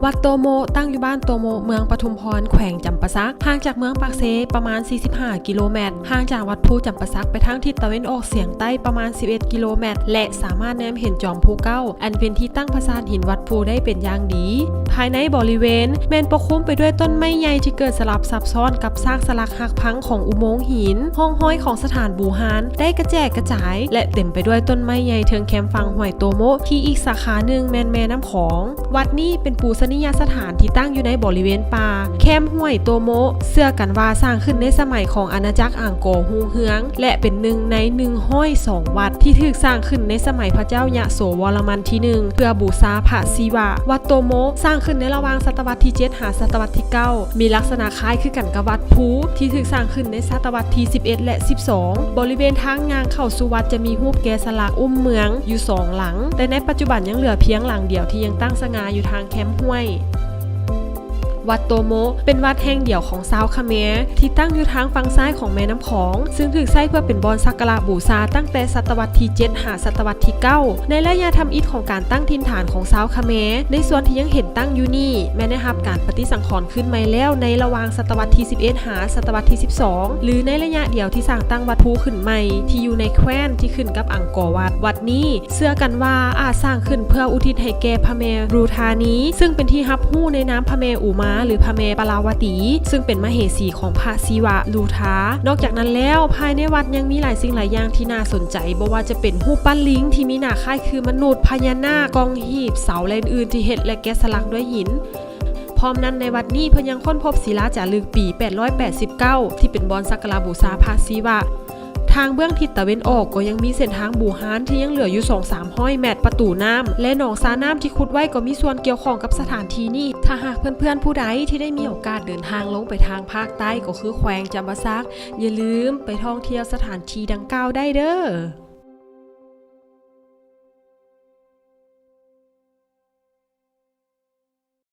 ວັດໂຕໂມະ ຕັ້ງຢູ່ບ້ານໂຕໂມະ ເມືອງປະທຸມພອນ ແຂວງຈຳປາສັກ, ຫ່າງຈາກເມືອງປາກເຊປະມານສີ່ສິບຫ້າກິໂລແມັດ, ຫ່າງຈາກວັດພູຈຳປາສັກໄປທາງທິດຕາເວັນອອກສຽງໃຕ້ປະມານສິບເອັດກິໂລແມັດ ແລະ ສາມາດແນມເຫັນຈອມພູເກົ້າ ອັນເປັນທີ່ຕັ້ງປາສາດຫີນວັດພູໄດ້ເປັນຢ່າງດີ. ພາຍໃນບໍລິເວນແມ່ນປົກຄຸມໄປດ້ວຍຕົ້ນໄມ້ໃຫຍ່ທີ່ເກີດສະຫຼັບສັບຊ້ອນກັບຊາກສະຫຼັກຫັກພັງຂອງອຸໂມງຫີນ. ຮ່ອງຮອຍຂອງສະຖານບູຮານໄດ້ກະແຈກກະຈາຍ ແລະ ເຕັມໄປດ້ວຍຕົ້ນໄມ້ໃຫຍ່ເທິງແຄມຝັ່ງຫ້ວຍໂຕໂມະ ທີ່ອີກສາຂາໜຶ່ງແມ່ນແມ່ນ້ຳຂອງ. ວັດນີ້ເປັນປູຊະນີຍະສະຖານທີ່ຕັ້ງຢູ່ໃນບໍລິເວນປ່າແຄມຫ້ວຍໂຕໂມະ, ເຊື່ອກັນວ່າສ້າງຂຶ້ນໃນສະໄໝຂອງອານາຈັກອັງກໍຮຸ່ງເຮືອງ ແລະ ເປັນໜຶ່ງໃນໜຶ່ງຮ້ອຍສອງວັດທີ່ຖືກສ້າງຂຶ້ນໃນສະໄໝພະເຈົ້າຍະໂສວໍລະມັນທີໜຶ່ງ ເພື່ອບູຊາພະຊີວະ. ວັດໂຕໂມະ ສ້າງຂຶ້ນໃນລະຫວ່າງສະຕະວັດທີເຈັດ ຫາ ສະຕະວັດທີເກົ້າ ມີລັກສະນະຄ້າຍຄືກັນກັບວັດພູທີ່ຖືກສ້າງຂຶ້ນໃນສະຕະວັດທີສິບເອັດ ແລະ ສິບສອງ. ບໍລິເວນທາງຍ່າງເຂົ້າສູ່ວັດຈະມີຮູບແກະສະຫຼັກອຸ້ມເມືອງຢູ່ສອງຫຼັງ, ແຕ່ໃນປັດຈຸບັນຍັງເຫຼືອພຽງຫຼັງດຽວທີ່ຍັງຕັ້ງສະຫງ່າຢູ່ທາງແຄມຫ້ວຍ. ວັດໂຕໂມະ ເປັນວັດແຫ່ງດຽວຂອງຊາວຂະແມ ທີ່ຕັ້ງຢູ່ທາງຝັ່ງຊ້າຍຂອງແມ່ນ້ຳຂອງ, ຊຶ່ງຖືກໃຊ້ເພື່ອເປັນບ່ອນສັກກາລະບູຊາຕັ້ງແຕ່ສະຕະວັດທີເຈັດ ຫາ ສະຕະວັດທີເກົ້າ. ໃນໄລຍະທຳອິດຂອງການຕັ້ງຖິ່ນຖານຂອງຊາວຂະແມ ໃນສ່ວນທີ່ຍັງເຫັນຕັ້ງຢູ່ນີ້ ແມ່ນໄດ້ຮັບການປະຕິສັງຂອນຄືນໃໝ່ແລ້ວໃນລະຫວ່າງສະຕະວັດທີສິບເອັດ ຫາ ສະຕະວັດທີສິບສອງ ຫຼື ໃນໄລຍະດຽວທີ່ສ້າງຕັ້ງວັດພູຂຶ້ນໃໝ່ທີ່ຢູ່ໃນແຄວ້ນທີ່ຂຶ້ນກັບອັງກໍວັດ. ວັດນີ້ເຊື່ອກັນວ່າອາດສ້າງຂຶ້ນເພື່ອອຸທິດໃຫ້ແກ່ພະແມ່ຣູທານີ ຊຶ່ງເປັນທີ່ຮັບຮູ້ໃນນາມພະແມ່ອຸມາ ຫຼື ພະແມ່ປະລາວະຕີ ຊຶ່ງເປັນມະເຫສີຂອງພະຊີວະ ລູທາ. ນອກຈາກນັ້ນແລ້ວ ພາຍໃນວັດຍັງມີຫຼາຍສິ່ງຫຼາຍຢ່າງທີ່ໜ້າສົນໃຈ, ບໍ່ວ່າຈະເປັນຮູບປັ້ນລິງທີ່ມີໜ້າຄ້າຍຄືມະນຸດ, ພະຍານາກ, ກ້ອງຫີບ, ເສົາ ແລະ ອື່ນໆ ທີ່ເຮັດ ແລະ ແກະສະຫຼັກດ້ວຍຫີນ. ພ້ອມນັ້ນໃນວັດນີ້ເພິ່ນຍັງຄົ້ນພົບສີລາຈາລຶກປີແປດຮ້ອຍແປດສິບເກົ້າ ທີ່ເປັນບ່ອນສັກກາລະບູຊາພະຊີວະ. ທາງເບື້ອງທິດຕາເວັນອອກກໍຍັງມີເສັ້ນທາງບູຮານທີ່ຍັງເຫຼືອຢູ່ສອງສາມຮ້ອຍແມັດ, ປະຕູນ້ຳ ແລະ ໜອງສານ້ຳທີ່ຂຸດໄວ້ກໍມີສ່ວນກ່ຽວຂ້ອງກັບສະຖານທີ່ນີ້. ຖ້າຫາກເພື່ອນໆຜູ້ໃດທີ່ໄດ້ມີໂອກາດເດີນທາງລົງໄປທາງພາກໃຕ້ ກໍຄືແຂວງຈຳປາສັກ, ຢ່າລືມໄປທ່ອງທ່ຽວສະຖານທີ່ດັ່ງກ່າວໄດ້ເດີ້.